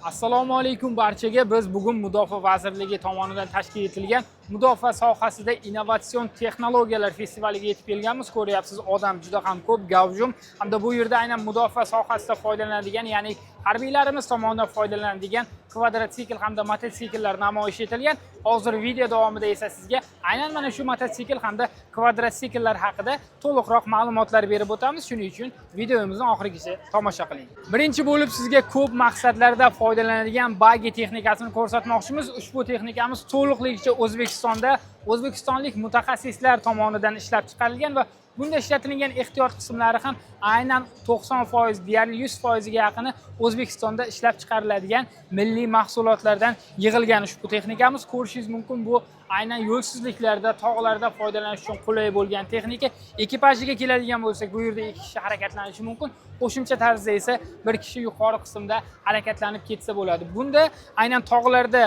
Assalomu alaykum barchaga. Biz bugun Mudofaa vazirligi tomonidan tashkil etilgan mudofaa sohasida innovatsion texnologiyalar festivaliga yetib kelganmiz. Ko'ryapsiz, odam juda ham ko'p, gavjum hamda bu yerda aynan mudofaa sohasida foydalanadigan, ya'ni harbiylarimiz tomonidan foydalanadigan kvadrotsikl hamda mototsikllar namoyish etilgan. Hozir video davomida esa sizga aynan mana shu mototsikl hamda kvadrotsikllar haqida to'liqroq ma'lumotlar berib o'tamiz. Shuning uchun videomizni oxirigacha tomosha qiling. Birinchi bo'lib sizga ko'p maqsadlarda foydalanadigan bagi texnikasini ko'rsatmoqchimiz. Ushbu texnikamiz to'liqligicha O'zbekistonda o'zbekistonlik mutaxassislar tomonidan ishlab chiqarilgan va bunda ishlatilgan ehtiyot qismlari ham aynan 90%, deyarli 100% ga yaqini O'zbekistonda ishlab chiqariladigan milliy mahsulotlardan yig'ilgan. Ushbu texnikamiz, ko'rishingiz mumkin, bu aynan yo'lsizliklarda, tog'larda foydalanish uchun qulay bo'lgan texnika. Ekipajiga keladigan bo'lsak, bu yerda ikki kishi harakatlanishi mumkin. Qo'shimcha tarzda esa bir kishi yuqori qismda harakatlanib ketsa bo'ladi. Bunda aynan tog'larda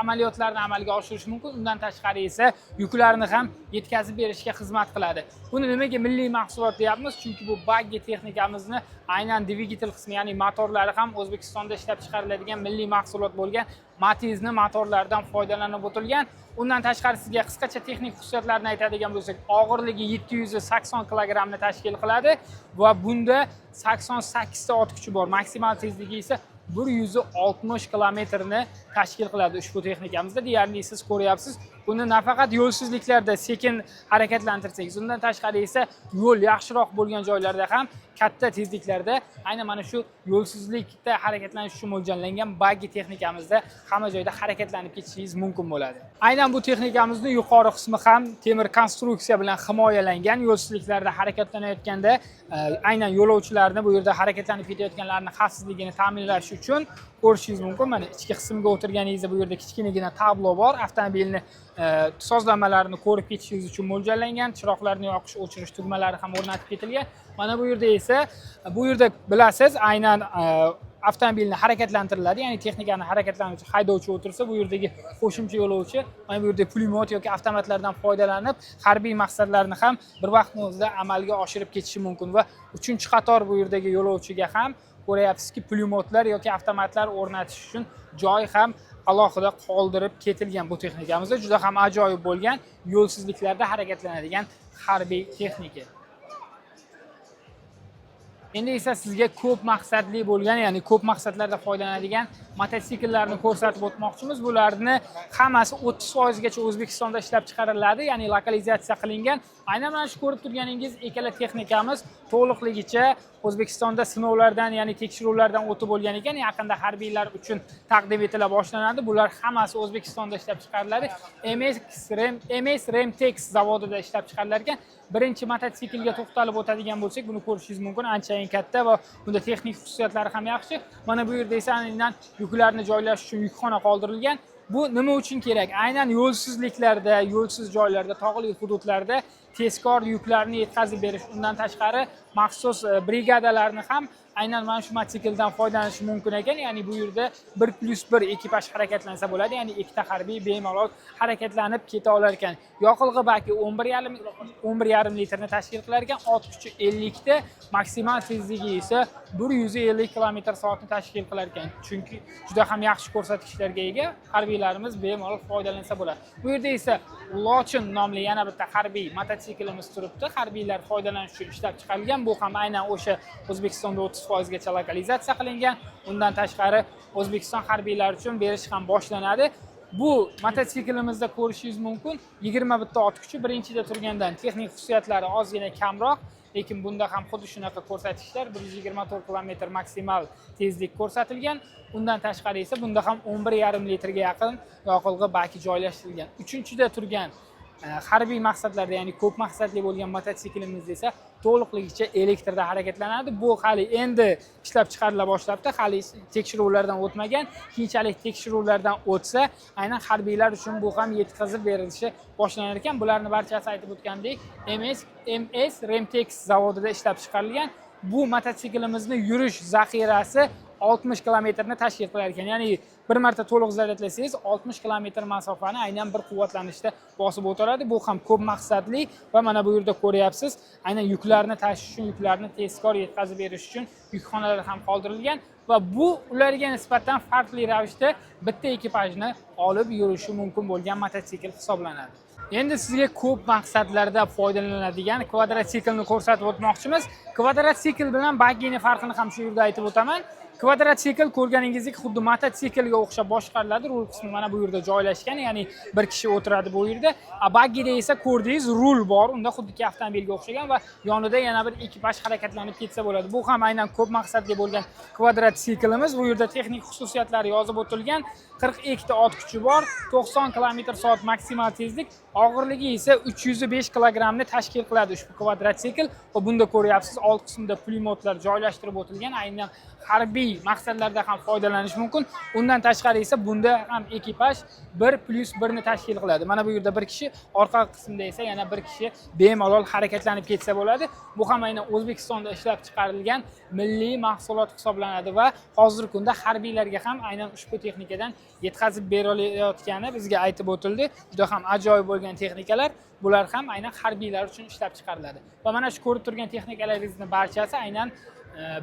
amaliyotlarni amalga oshirish mumkin. Undan tashqari esa yuklarni ham yetkazib berishga xizmat qiladi. Buni nimaga milliy mahsulot deyapmiz? Chunki bu baggi texnikamizni aynan dvigatel qismi, ya'ni motorlari ham O'zbekistonda ishlab chiqariladigan milliy mahsulot bo'lgan Matizni motorlaridan foydalanib o'tilgan. Undan tashqari sizga qisqacha texnik xususiyatlarini aytadigan bo'lsak, og'irligi 780 kilogrammni tashkil qiladi va bunda 88 ta ot kuchi bor. Maksimal tezligi esa 160 kilometrni tashkil qiladi ushbu texnikamizda. Deyarli siz ko'ryapsiz, buni nafaqat yo'lsizliklarda sekin harakatlantirsangiz, undan tashqari esa yo'l yaxshiroq bo'lgan joylarda ham katta tezliklarda aynan mana shu yo'lsizlikda harakatlanish uchun mo'ljallangan baggi texnikamizda hamma joyda harakatlanib ketishingiz mumkin bo'ladi. Aynan bu texnikamizni yuqori qismi ham temir konstruksiya bilan himoyalangan. Yo'lsizliklarda harakatlanayotganda aynan yo'lovchilarni, bu yerda harakatlanib ketayotganlarni xavfsizligini ta'minlash uchun, ko'rishingiz mumkin, mana ichki qismga o'tirganingizda bu yerda kichkinagina tablo bor, avtomobilni sozlamalarini ko'rib ketishingiz uchun mo'ljallangan. Chiroqlarni yoqish, o'chirish tugmalari ham o'rnatib ketilgan. Mana bu yerda esa, bu yerda bilasiz, aynan avtomobilni harakatlantiriladi, ya'ni texnikani harakatlantiruvchi haydovchi o'tirsa, bu yerdagi qo'shimcha yo'lovchi mana bu yerda pulemyot yoki avtomatlardan foydalanib harbiy maqsadlarni ham bir vaqtni o'zida amalga oshirib ketishi mumkin. Va uchinchi qator bu yerdagi yo'lovchiga ham, ko'ryapsizki, pulemyotlar yoki avtomatlar o'rnatish uchun joy ham alohida qoldirib ketilgan. Bu texnikamizda juda ham ajoyib bo'lgan yo'lsizliklarda harakatlanadigan harbiy texnika. Endi esa sizga ko'p maqsadli bo'lgan, ya'ni ko'p maqsadlarda foydalanadigan mototsikllarni ko'rsatib o'tmoqchimiz. Bularni hammasi 30% gacha O'zbekistonda ishlab chiqariladi, ya'ni lokalizatsiya qilingan. Aynan mana shu ko'rib turganingiz ikkala texnikamiz to'liqligicha O'zbekistonda sinovlardan, ya'ni tekshiruvlardan o'tib bo'lgan ekan. Yaqinda harbiylar uchun taqdim etila boshlanadi. Bular hammasi O'zbekistonda ishlab chiqariladi. MS Rem, MS Remtex zavodida ishlab chiqarilar ekan. Birinchi mototsiklga to'xtalib o'tadigan bo'lsak, buni ko'rishingiz mumkin, anchayin katta va bunda texnik xususiyatlari ham yaxshi. Mana bu yerda esa aynan yuklarni joylash uchun yukxona qoldirilgan. Bu nima uchun kerak? Aynan yo'lsizliklarda, yo'lsiz joylarda, tog'li hududlarda tezkor yuklarni yetkazib berish, undan tashqari maxsus brigadalarni ham aynan mana shu mototsikldan foydalanish mumkin ekan. Ya'ni bu yerda 1+1 ekipaj harakatlansa bo'ladi, ya'ni ikkita harbiy bemalol harakatlanib keta olar ekan. Yoqilg'i baki 11,5 litrni tashkil qilar ekan, ot kuchi 50 ta, maksimal tezligi esa 150 kilometr soatni tashkil qilar ekan. Chunki juda ham yaxshi ko'rsatkichlarga ega, harbiylarimiz bemalol foydalansa bo'ladi. Bu yerda esa Lochin nomli yana bitta harbiy mototsiklimiz turibdi, harbiylar foydalanish uchun ishlab chiqarilgan. Bu ham aynan o'sha O'zbekistonda 30 foizgacha lokalizatsiya qilingan. Undan tashqari O'zbekiston harbiylari uchun berish ham boshlanadi. Bu mototsiklimizda ko'rishingiz mumkin, 21 ta ot kuchi. Birinchida turgandan texnik xususiyatlari ozgina kamroq, lekin bunda ham xuddi shunaqa ko'rsatkichlar, 124 kilometr maksimal tezlik ko'rsatilgan. Undan tashqari esa bunda ham 11,5 litrga yaqin yoqilg'i baki joylashtirilgan. Uchinchida turgan harbiy maqsadlarda, ya'ni ko'p maqsadli bo'lgan mototsiklimiz esa to'liqligicha elektrda harakatlanadi. Bu hali endi ishlab chiqarila boshlabdi, hali tekshiruvlardan o'tmagan. Keyinchalik tekshiruvlardan o'tsa, aynan harbiylar uchun bu ham yetkazib berilishi boshlanar ekan. Bularni barchasi, aytib o'tgandek, MS Remtex zavodida ishlab chiqarilgan. Bu mototsiklimizni yurish zaxirasi 60 kilometrni tashkil qilar ekan. Ya'ni bir marta to'liq zaryadlasangiz, 60 kilometr masofani aynan bir quvvatlanishda bosib o'toladi. Bu ham ko'p maqsadli va mana bu yerda ko'ryapsiz, aynan yuklarni tashish uchun, yuklarni tezkor yetkazib berish uchun yukxonalar ham qoldirilgan va bu ularga nisbatan farqli ravishda bitta ekipajni olib yurishi mumkin bo'lgan mototsikl hisoblanadi. Endi sizga ko'p maqsadlarda foydalaniladigan kvadrotsiklni ko'rsatib o'tmoqchimiz. Kvadrotsikl bilan baggini farqini ham shu yerda aytib o'taman. Kvadrotsikl, ko'rganingizdek, xuddi mototsiklga o'xshab boshqariladi. Rul qismi mana bu yerda joylashgan, ya'ni bir kishi o'tiradi bu yerda. A baggida esa ko'rdingiz, rul bor, unda xuddiki avtomobilga o'xshagan va yonida yana bir ekipaj harakatlanib ketsa bo'ladi. Bu ham aynan ko'p maqsadli bo'lgan kvadrotsiklimiz. Bu yerda texnik xususiyatlari yozib o'tilgan. 42 ta ot kuchi bor, 90 km soat maksimal tezlik, og'irligi esa 305 kilogrammni tashkil qiladi ushbu kvadrotsikl. Va bunda ko'ryapsiz, old qismida pulemyotlar joylashtirib o'tilgan, aynan harbiy maqsadlarda ham foydalanish mumkin. Undan tashqari esa bunda ham ekipaj 1 + 1 ni tashkil qiladi. Mana bu yerda bir kishi, orqa qismda esa yana bir kishi bemalol harakatlanib ketsa bo'ladi. Bu ham aynan O'zbekistonda ishlab chiqarilgan milliy mahsulot hisoblanadi va hozirgi kunda harbiylarga ham aynan ushbu texnikadan yetkazib berilayotgani bizga aytib o'tildi. Juda ham ajoyib bo'lgan texnikalar, bular ham aynan harbiylar uchun ishlab chiqariladi. Va mana shu ko'rib turgan texnikalaringizni barchasi aynan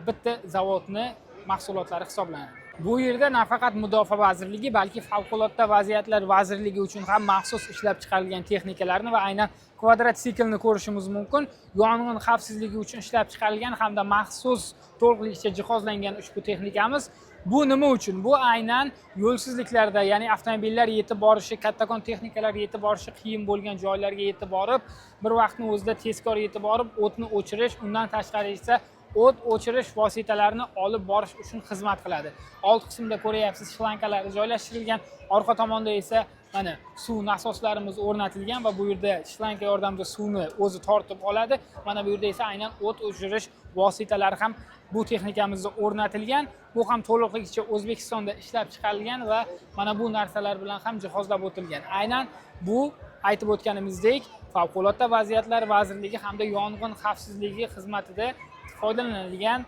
bitta zavodni mahsulotlari hisoblanadi. Bu yerda nafaqat Mudofaa vazirligi, balki Favqulodda vaziyatlar vazirligi uchun ham maxsus ishlab chiqarilgan texnikalarni va aynan kvadrotsiklni ko'rishimiz mumkin. Yong'in xavfsizligi uchun ishlab chiqarilgan hamda maxsus to'liqligicha jihozlangan ushbu texnikamiz. Bu nima uchun? Bu aynan yo'lsizliklarda, ya'ni avtomobillar yetib borishi, kattakon texnikalar yetib borishi qiyin bo'lgan joylarga yetib borib, bir vaqtni o'zida tezkor yetib borib, o'tni o'chirish, undan tashqari esa o't o'chirish vositalarini olib borish uchun xizmat qiladi. Old qismda ko'ryapsiz, shlankalari joylashtirilgan, orqa tomonda esa mana suv nasoslarimiz o'rnatilgan va bu yerda shlanka yordamida suvni o'zi tortib oladi. Mana bu yerda esa aynan o't o'chirish vositalari ham bu texnikamizda o'rnatilgan. Bu ham to'liqligicha O'zbekistonda ishlab chiqarilgan va mana bu narsalar bilan ham jihozlab o'tilgan. Aynan bu, aytib o'tganimizdek, Favqulodda vaziyatlar vazirligi hamda yong'in xavfsizligi xizmatida foydalaniladigan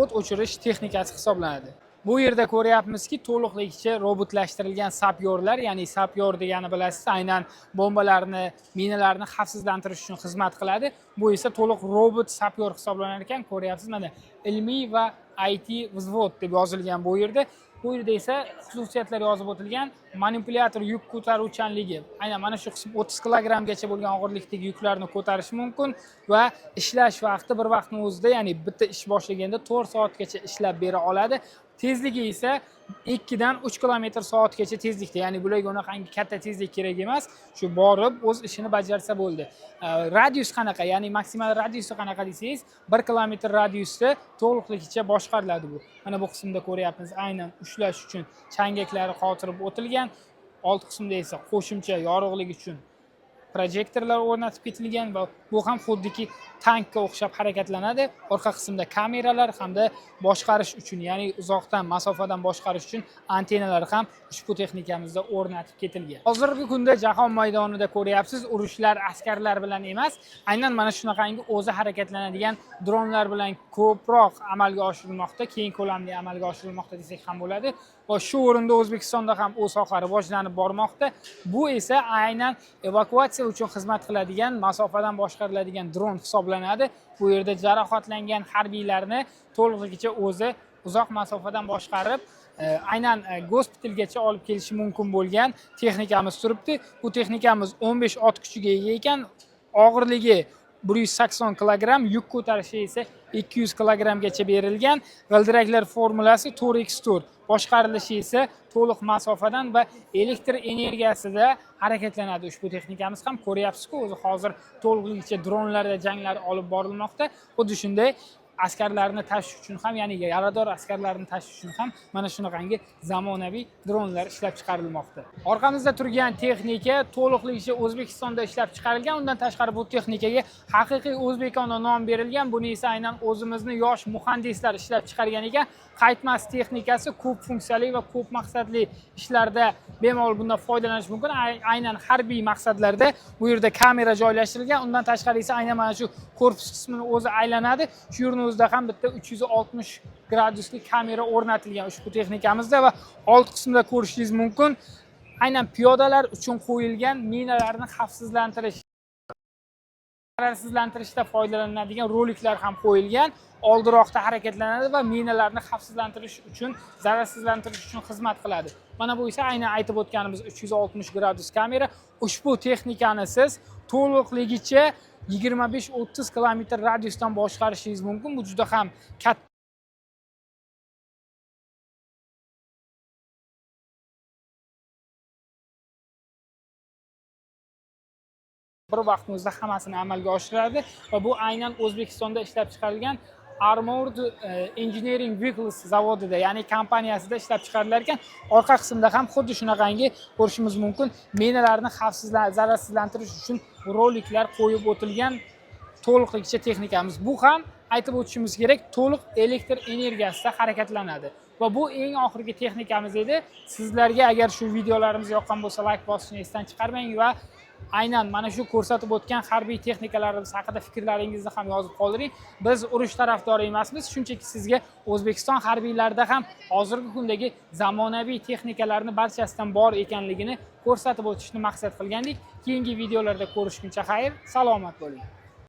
o't o'chirish texnikasi hisoblanadi. Bu yerda ko'ryapmizki, to'liqligicha robotlashtirilgan sapyorlar, ya'ni sapyor degani, bilasiz, aynan bombalarni, minalarni xavfsizlantirish uchun xizmat qiladi. Bu esa to'liq robot sapyor hisoblanar ekan. Ko'ryapsiz, mana ilmiy va IT взвод deb yozilgan bu yerda. Bu yerda esa xususiyatlar yozib o'tilgan: manipulyator yuk ko'taruvchanligi, aynan mana shu qism 30 kilogrammgacha bo'lgan og'irlikdagi yuklarni ko'tarishi mumkin va ishlash vaqti bir vaqtni o'zida, ya'ni bitta ish boshlaganda 4 soatgacha ishlab bera oladi. Tezligi esa 2dan 3 kilometr soatgacha tezlikda, ya'ni bularga unaqangi katta tezlik kerak emas, shu borib o'z ishini bajarsa bo'ldi. Radius qanaqa, ya'ni maksimal radiusi qanaqa desangiz, 1 kilometr radiusda to'liqligicha boshqariladi bu. Mana bu qismda ko'ryapmiz, aynan ushlash uchun changaklari qotirib o'tilgan. Old qismda esa qo'shimcha yorug'lik uchun projektorlar o'rnatib ketilgan va bu ham xuddiki tankka o'xshab harakatlanadi. Orqa qismda kameralar hamda boshqarish uchun, ya'ni uzoqdan, masofadan boshqarish uchun antennalar ham ushbu texnikamizda o'rnatib ketilgan. Hozirgi kunda jahon maydonida ko'ryapsiz, urushlar askarlar bilan emas, aynan mana shunaqangi o'zi harakatlanadigan dronlar bilan ko'proq amalga oshirilmoqda, keng ko'lamli amalga oshirilmoqda desak ham bo'ladi. Va shu o'rinda O'zbekistonda ham u soha rivojlanib bormoqda. Bu esa aynan evakuatsiya uchun xizmat qiladigan, masofadan boshqariladigan dron hisoblanadi. Bu yerda jarohatlangan harbiylarni to'lig'icha o'zi uzoq masofadan boshqarib, aynan gospitalgacha olib kelishi mumkin bo'lgan texnikamiz turibdi. Bu texnikamiz 15 ot kuchiga ega ekan, og'irligi 180 kilogramm, yuk ko'tarishi esa 200 kilogrammgacha berilgan. G'ildiraklar formulasi 4x4, boshqarilishi esa to'liq masofadan va elektr energiyasida harakatlanadi ushbu texnikamiz ham. Ko'ryapsizku, o'zi hozir to'liqligicha dronlarda janglar olib borilmoqda. Xuddi shunday askarlarni tashish uchun ham, ya'ni yarador askarlarni tashish uchun ham mana shunaqangi zamonaviy dronlar ishlab chiqarilmoqda. Orqamizda turgan texnika to'liqligicha O'zbekistonda ishlab chiqarilgan. Undan tashqari, bu texnikaga haqiqiy o'zbekona nom berilgan. Buni esa aynan o'zimizni yosh muhandislar ishlab chiqargan ekan. Qaytmas texnikasi ko'p funksiyali va ko'p maqsadli ishlarda bemalol bundan foydalanish mumkin. Aynan harbiy maqsadlarda bu yerda kamera joylashtirilgan. Undan tashqari esa aynan mana shu korpus qismini o'zi aylanadi. Shu yerni o'zida ham bitta 360 gradusli kamera o'rnatilgan ushbu texnikamizda va old qismida ko'rishingiz mumkin, aynan piyodalar uchun qo'yilgan minalarni xavfsizlantirish, zararsizlantirishda foydalaniladigan roliklar ham qo'yilgan. Oldiroqda harakatlanadi va minalarni xavfsizlantirish uchun, zararsizlantirish uchun xizmat qiladi. Mana bu esa aynan aytib o'tganimiz 360 gradus kamera. Ushbu texnikani siz to'liqligicha 25-30 kilometr radiusdan boshqarishingiz mumkin. Bu juda ham katta bir vaqtni o'zida hammasini amalga oshiradi va bu aynan O'zbekistonda ishlab chiqarilgan Armored Engineering Vehicles zavodida, ya'ni kompaniyasida ishlab chiqarilar ekan. Orqa qismida ham xuddi shunaqangi ko'rishimiz mumkin, minalarni zararsizlantirish uchun roliklar qo'yib o'tilgan to'liqligicha texnikamiz. Bu ham, aytib o'tishimiz kerak, to'liq elektr energiyasida harakatlanadi va bu eng oxirgi texnikamiz edi. Sizlarga agar shu videolarimiz yoqqan bo'lsa, layk bosishni esdan chiqarmang va aynan mana shu ko'rsatib o'tgan harbiy texnikalarimiz haqida fikrlaringizni ham yozib qoldiring. Biz urush tarafdori emasmiz, shunchaki sizga O'zbekiston harbiylarida ham hozirgi kundagi zamonaviy texnikalarni barchasidan bor ekanligini ko'rsatib o'tishni maqsad qilgandik. Keyingi videolarda ko'rishguncha xayr, salomat bo'ling.